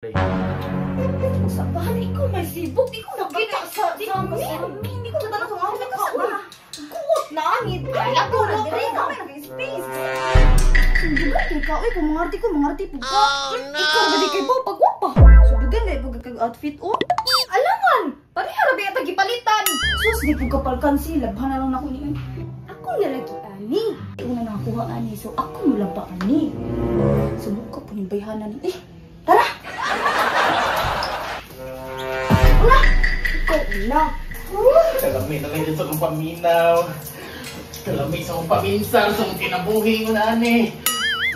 Sa paano ikaw may sibok? Di ko nakita sa amin. Hindi ko natanaw kung ano ka. Kuot na ani. Ay, ako na diri ka may nag-space. Sundugan kay ka, oy, kung mangarti ko, mangarti po ka. Ikaw ba di kay bo pagwapa? Sundugan kay pag kag outfit oh. Alangan, pareha ra ba gipalitan. Sus, di po kapalkansi, labhan na lang nako ni. Ako na lagi ani. Una nakakuha ani, so ako mo lang pa ani. Subok ka po ni bayhanan ni. Eh, tara. Una, ikaw una. Kalami na lang dyan sa kong paminaw. Kalami sa kong paminsan, sa kong kinabuhi ko na ani.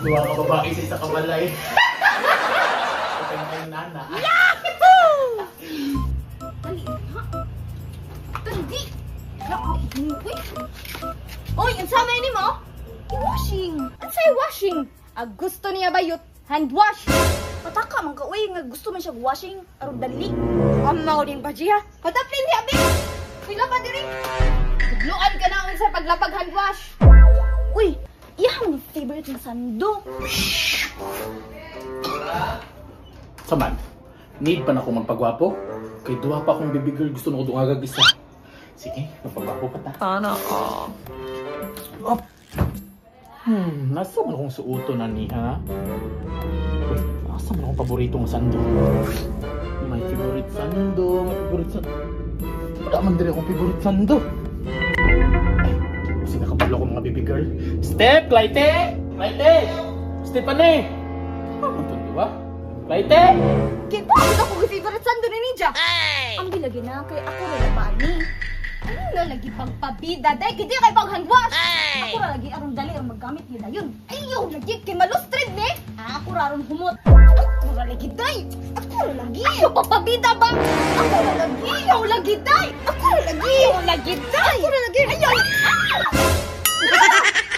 Duha ka babae sa isa kabalay. Patay na kayo nana. Yahoo! Dali, ha? Dali! Uy! Uy, ang sama ni mo? I-washing! Ang sa'yo washing? Ang gusto niya ba yut? Hand wash! Pataka man ka, uy, nga gusto man siya washing aron dali. Amaw din ba siya? Pataplin niya, be! Pila pa diri! Tugluan ka na unsa paglapag hand wash. Uy, iyang favorite na sando. Saman, need pa na akong magpagwapo? Kay duha pa akong baby girl, gusto na ko dungagag isa. Sige, magpagwapo pa ta. Sana ka. Oh. Nasa man akong suoto na ni, ha? Uy, nasa man akong paborito ng sando? My favorite sando, my favorite sando. Wala man diri akong favorite sando. Ay, kasi nakapalo ko mga baby girl. Step, Clyte! Clyte! Stephanie! Ano man ito, ba? Clyte! Kaya bakit ako favorite sando ni Ninja? Ang bilagi na kay ako rin ba ni? Ano na lagi pagpabida? Dahil hindi kay pang handwash! Ako ra lagi aron dali ang maggamit nila yun. Ayaw lagi kay malustrid ni! Ako ra aron humot. Ako ra lagi day! Ako ra lagi! Ayaw pagpabida ba? Ako ra lagi! Ayaw lagi day! Ako ra lagi! Ayaw lagi day! Ako ra lagi! Ayaw!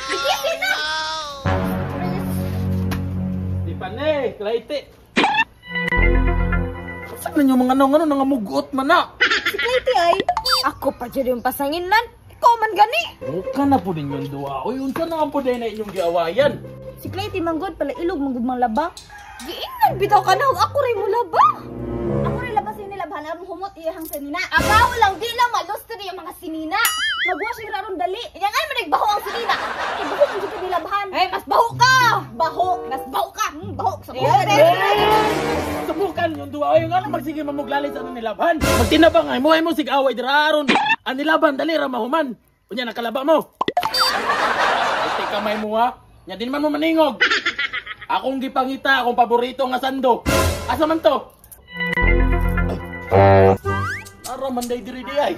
Bigisi na! Stephanie! Clyte! Saan na yung mga ano nangamugot man na? Si Clyte ay, ako pa dyan yung pasanginan. Ikaw man gani. Buka na po din yung duha. Uy, unsa na nga po din na inyong giawayan? Si Clyte manggod pala ilog manggod mang laba. Giingnan bitaw ka na, ako rin mo laba. Ako rin laba sinilabhan, aron humot iyahang sinina. Agaw lang, di lang malustri yung mga sinina. Magwashing raron dali. Iyan ay manigbaho ang sinina. Kay baho man jud nilabhan. Eh, mas baho ka. Baho, mas baho ka. Baho sa buho. Subukan yung duha. Ay, nga magsige mamuglalay sa ano nilabhan. Magtinabang ay mo ay mo sig away dira aron. Ang nilaban dali ra mahuman. Unya nakalaba mo. Buti kamay mo ha. Nya din man mo maningog. Akong gipangita akong paborito nga sando. Asa man to? Ay. Ara man day diri di ay.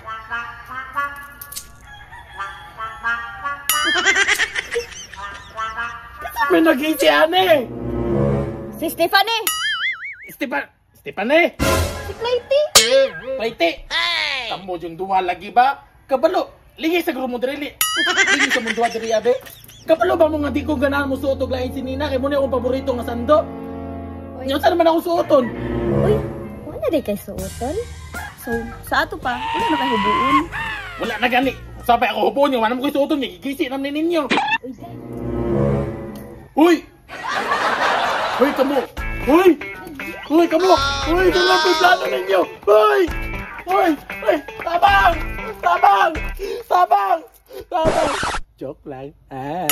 May nagisi ane. Si Stephanie. Stephanie. Si Clyte. Clyte. Tamo yung duha lagi ba? Kabalo. Lingi sa grumo diri. Lingi sa mundo diri abe. Kabalo ba mo nga di ko ganahan mo suot og lain si Nina kay mo ni akong paborito nga sando. Nya unsa naman akong suoton? Uy, wala di kay suoton. So, sa ato pa, wala na kay hubuon. Wala na gani. Sabay ako hubuon yung wala mo kay suoton, gigisi nam ni ninyo. Uy, day. Uy! Uy, kamo! Uy! Uy, kamo! Uy, dala ko plano ninyo! Uy! Uy! Uy! Tabang! Tabang! Tabang! Tabang! Joke lang. Ah.